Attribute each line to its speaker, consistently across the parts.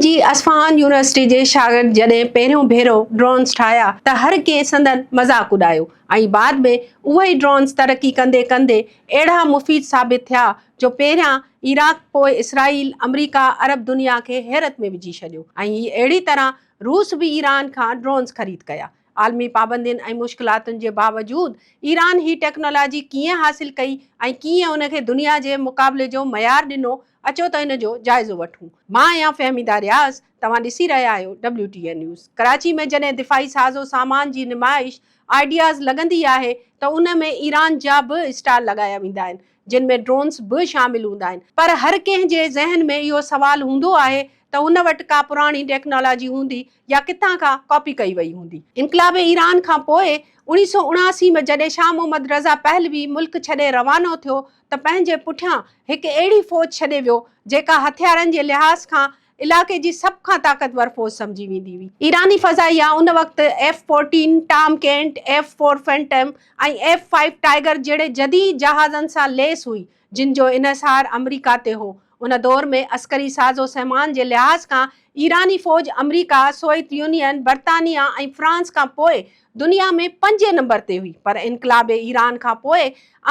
Speaker 1: جي اصفهان يونيورسٽي جي شاگرد جڏهن پهريون ڀيرو ڊرونز ٺاهيا ته هر ڪنهن سندن مذاق اڏايو ۽ بعد ۾ اهي ئي ڊرونز ترقي ڪندي ڪندي اهڙا مفيد ثابت ٿيا جو پهريان عراق پوء اسرائيل، آمريڪا، عرب دنيا کي حيرت ۾ وجهي ڇڏيو ۽ هي اهڙي طرح روس به ايران کان ڊرونز خريد ڪيا. عالمي پابندين ۽ مشڪلاتن جي باوجود ايران هي ٽيڪنالاجي ڪيئن حاصل ڪئي ۽ ڪيئن ان کي دنيا جي مقابلي جو معيار ڏنو، اچو ته ان جو جائزو وٺون. مان آهيان فهميده رياض، توهان ڏسي رهيا آهيو W T N news. Karachi ۾ جڏهن دفاعي ساز و سامان جي نمائش آئيڊياز لڳندي آهي ته ان ۾ ايران جا به اسٽال لڳايا ويندا آهن، جن ۾ ڊرونز به شامل هوندا آهن پر هر ڪنهن جي ذهن ۾ اهو سوال هوندو آهي ته ان وٽ ڪا پراڻي ٽيڪنالاجي هوندي يا ڪٿان کان ڪاپي ڪئي وئي هوندي. انقلاب ايران کان پوء 1979 ۾ جڏهن شاهه محمد رضا پهلوي ملڪ ڇڏي روانو ٿيو ته پنهنجي پٺيان هڪ اهڙي فوج ڇڏي ويو جيڪا هٿيارن جي لحاظ کان علائقي جي سڀ کان طاقتور فوج سمجهي ويندي هئي. ايراني فضائيه ان وقت F 14 Tomcat, F four Phantom ۽ F five Tiger جهڙي جديد جهازن سان ليس هئي، جن جو انحصار آمريڪا تي هو. ان دور ۾ عسڪري ساز و سامان جي لحاظ کان ايراني فوج آمريڪا، سوويت يونين، برطانيه ۽ فرانس کان پوء دنيا ۾ پنجين نمبر تي هئي پر انقلاب ايران کان پوء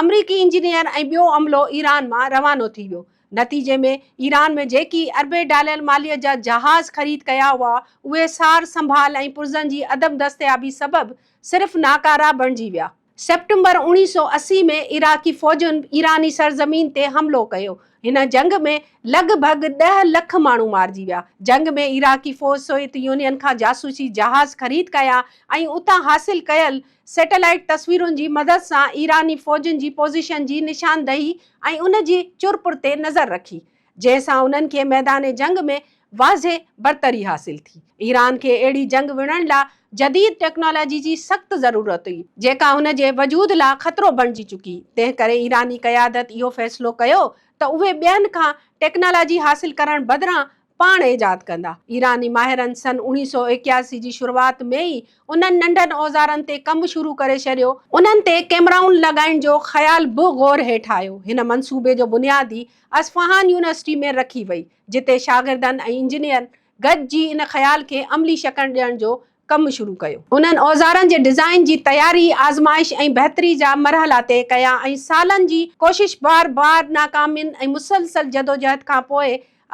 Speaker 1: آمريڪي انجنيئر ۽ ٻيو عملو ايران مان روانو ٿي ويو. نتيجي ۾ ايران ۾ جيڪي اربين ڊالر ماليت جا جهاز خريد ڪيا هئا اهي سار سنڀال ۽ پرزن جي عدم دستيابي سبب صرف ناڪارا بڻجي ويا. سيپٽمبر 1980 ۾ عراقي فوجن ايراني سرزمين تي حملو ڪيو. هن جنگ ۾ لڳ ڀڳ ڏهه لک ماڻهو مارجي ويا. جنگ ۾ عراقي فوج سوويت يونين کان جاسوسي جهاز خريد ڪيا ۽ اتان حاصل ڪيل سيٽلائيٽ تصويرن جي مدد سان ايراني فوجن جي پوزيشن جي نشاندهي ۽ ان جي چرپر تي نظر رکي. جنهن سان انهن کي ميدان جنگ ۾ واضح برتري حاصل ٿي. ايران کي اهڙي جنگ وڙهڻ لا جديد ٽيڪنالاجي جي سخت ضرورت هئي، جيڪا هن جي وجود لا خطرو بڻجي چڪي، تنهن ڪري ايراني قيادت اهو فيصلو ڪيو ته اهي ٻين کان ٽيڪنالاجي حاصل ڪرڻ بدران پاڻ ايجاد ڪندا. ايراني ماهرن سن 1981 جي شروعات ۾ ئي انهن ننڍن اوزارن تي ڪم شروع ڪري ڇڏيو. انهن تي ڪئميرائون لڳائڻ جو خيال به غور هيٺ آيو. هن منصوبي جو بنيادي اصفهان يونيورسٽي ۾ رکي وئي، جتي شاگردن ۽ انجنيئرن گڏجي ان خيال کي عملي شڪل ڏيڻ جو ڪم شروع ڪيو. انهن اوزارن جي ڊزائين جي تياري، آزمائش ۽ بهتري جا مرحلا طئي ڪيا ۽ سالن جي ڪوشش، بار بار ناڪامين ۽ مسلسل جدوجهد کان پوء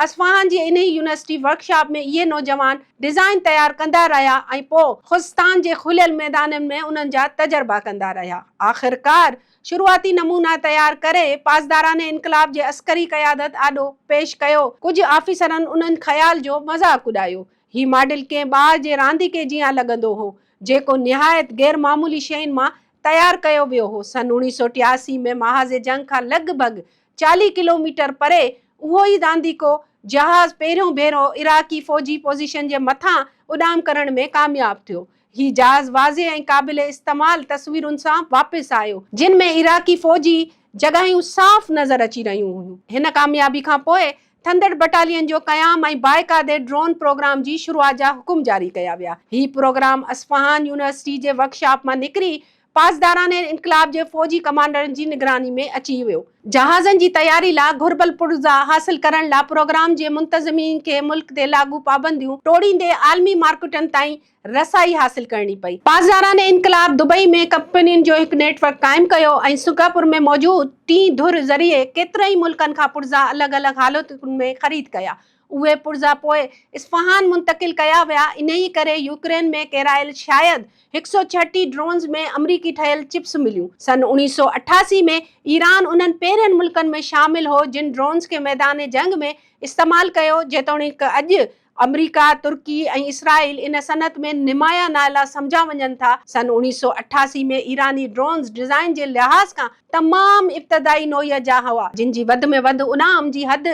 Speaker 1: اصفهان جي انهي يونيورسٽي ورڪشاپ ۾ اهي نوجوان ڊزائين تيار ڪندا رهيا ۽ پوء خوزستان جي کليل ميدانن ۾ انهن جا تجربا ڪندا رهيا. آخرڪار شروعاتي نمونا تيار ڪري پاسداران انقلاب جي عسڪري قيادت آڏو پيش ڪيو. ڪجهه آفيسرن انهن خيال جو مذاق اڏايو. هي ماڊل ڪنهن ٻار جي رانديڪي جيان لڳندو هو، جيڪو نهايت غير معمولي شين مان تيار ڪيو ويو هو. سن 1983 ۾ محاذ جنگ کان لڳ ڀڳ 40 ڪلوميٽر پري اهو ئي رانديڪو جهاز پهريون ڀيرو عراقي فوجي پوزيشن جي مٿان اڏام ڪرڻ ۾ ڪامياب ٿيو. هي جهاز واضح ۽ قابل استعمال تصويرن سان واپس آيو، جن ۾ عراقي فوجي جڳهيون صاف نظر اچي رهيون هيون. هن ڪاميابي کان پوء ٿندڙ بٽالين جو قيام ۽ باقاعدي ڊرون پروگرام جي شروعات جا حڪم جاري ڪيا ويا. هي پروگرام اصفهان يونيورسٽي جي ورڪشاپ مان نڪري پاسداران انقلاب جي فوجي ڪمانڊرن جي نگراني ۾ اچي ويو. جهازن جي تياري لا گهربل پرزا حاصل ڪرڻ لا پروگرام جي منتظمين کي ملڪ تي لاڳو پابنديون ٽوڙيندي عالمي مارڪيٽن تائين رسائي حاصل ڪرڻي پئي. پاسداران انقلاب دبئي ۾ ڪمپنين جو هڪ نيٽ ورڪ قائم ڪيو ۽ سنگاپور ۾ موجود ٽين ڌر ذريعي ڪيترن ئي ملڪن کان پرزا الڳ الڳ حالتن ۾ خريد ڪيا. اهي پرزا پوء اصفهان منتقل ڪيا ويا. انهيء ڪري يوڪرين ۾ ڪيرايل شايد 136 ڊرونز ۾ آمريڪي ٺهيل چپس مليون. سن 1988 ۾ ايران انهن پهرين ملڪن ۾ شامل هو جن ڊرونز کي ميدان جنگ ۾ استعمال ڪيو، جيتوڻيڪ اڄ آمريڪا، ترڪي ۽ اسرائيل ان صنعت ۾ نمايان نالا سمجهيا وڃن ٿا. سن 1988 ۾ ايراني ڊرونز ڊزائين جي لحاظ کان تمام ابتدائي نوعيت جا هئا، جن جي وڌ ۾ وڌ اڏام جي حد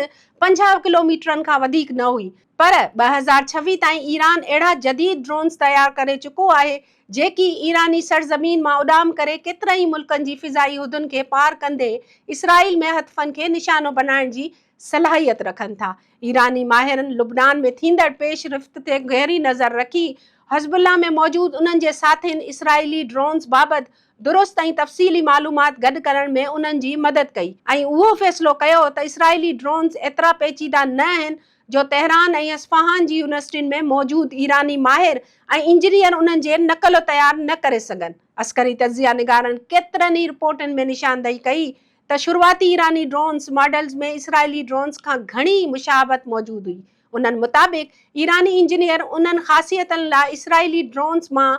Speaker 1: 50 ڪلوميٽرن کان وڌيڪ نه هئي، پر 2026 تائين ايران اهڙا جديد ڊرونز تيار ڪري چڪو آهي، جيڪي ايراني سرزمين مان اڏام ڪري ڪيترن ئي ملڪن جي فضائي حدن کي پار ڪندي اسرائيل ۾ هدفن کي نشانو بنائڻ جي صلاحيت رکن ٿا. ايراني ماهرن لبنان ۾ ٿيندڙ پيش رفت تي گهري نظر رکي حزب الله ۾ موجود انهن جي ساٿين اسرائيلي ڊرونز بابت درست ۽ تفصيلي معلومات گڏ ڪرڻ ۾ انهن جي مدد ڪئي ۽ اهو فيصلو ڪيو ته اسرائيلي ڊرونز ايترا پيچيده نه آهن. جو تهران ۽ اصفهان جي يونيورسٽين ۾ موجود ايراني ماهر ۽ انجنيئر انهن جي نقل تيار نه ڪري سگهن. عسڪري تجزيه نگارن ڪيترن ئي رپورٽن ۾ نشاندهي ڪئي ته شروعاتي ايراني ڊرونز ماڊلز ۾ اسرائيلي ڊرونز کان گهڻي مشابهت موجود هئي. انهن مطابق ايراني انجنيئر انهن خاصيتن لاء اسرائيلي ڊرونز مان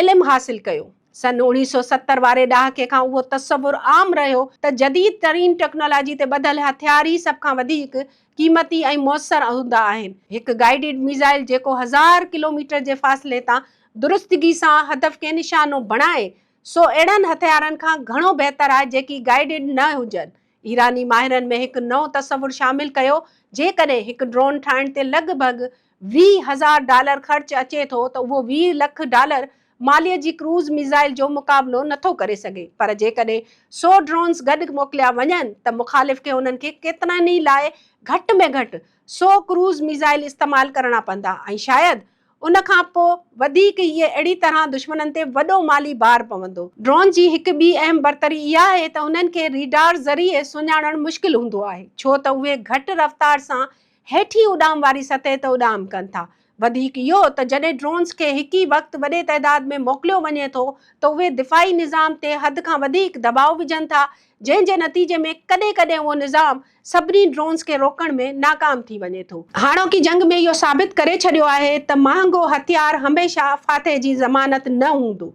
Speaker 1: علم حاصل ڪيو. سن 1970 واري ڏهاڪي کان اهو تصور عام رهيو ته جديد ترين ٽيڪنالاجي تي ٻڌل هٿيار ئي سڀ کان وڌيڪ قيمتي ۽ موثر هوندا آهن. هڪ گائيڊڊ ميزائل جيڪو هزار ڪلوميٽر جي فاصلي تان درستگي سان هدف کي نشانو بڻائي، سو اهڙن هٿيارن کان گهڻو بهتر آهي جيڪي گائيڊڊ نه هجن. ايراني ماهرن ۾ هڪ نئون تصور شامل ڪيو، جيڪڏهن هڪ ڊرون ٺاهڻ تي لڳ ڀڳ 20,000 ڊالر خرچ اچي ٿو ته اهو 20 لک ڊالر ماليت جي ڪروز ميزائل جو مقابلو نٿو ڪري سگهي پر جيڪڏهن سئو ڊرونز گڏ موڪليا وڃن ته مخالف کي انهن کي ڪيترن ئي لاء گهٽ ۾ گهٽ سئو ڪروز ميزائل استعمال ڪرڻا پوندا ۽ شايد ان کان پوء وڌيڪ هي اهڙي طرح دشمنن تي وڏو مالي بار پوندو. ڊرون جي هڪ ٻي اهم برتري اها آهي ته انهن کي ريڊار ذريعي سڃاڻڻ مشڪل هوندو آهي ڇو ته اهي گهٽ رفتار سان هيٺين اڏام واري سطح تي اڏام ڪن ٿا. وڌيڪ اهو ته جڏهن ڊرونز کي هڪ ئي وقت وڏي تعداد ۾ موڪليو وڃي ٿو ته اهي دفاعي نظام تي حد کان وڌيڪ دٻاء وجهن ٿا جنهن جي نتيجي ۾ ڪڏهن ڪڏهن اهو نظام سڀني ڊرونز کي روڪڻ ۾ ناڪام ٿي وڃي ٿو. هاڻوڪي جنگ ۾ اهو ثابت ڪري ڇڏيو آهي ته مهانگو هٿيار هميشه فاتح جي ضمانت نه هوندو.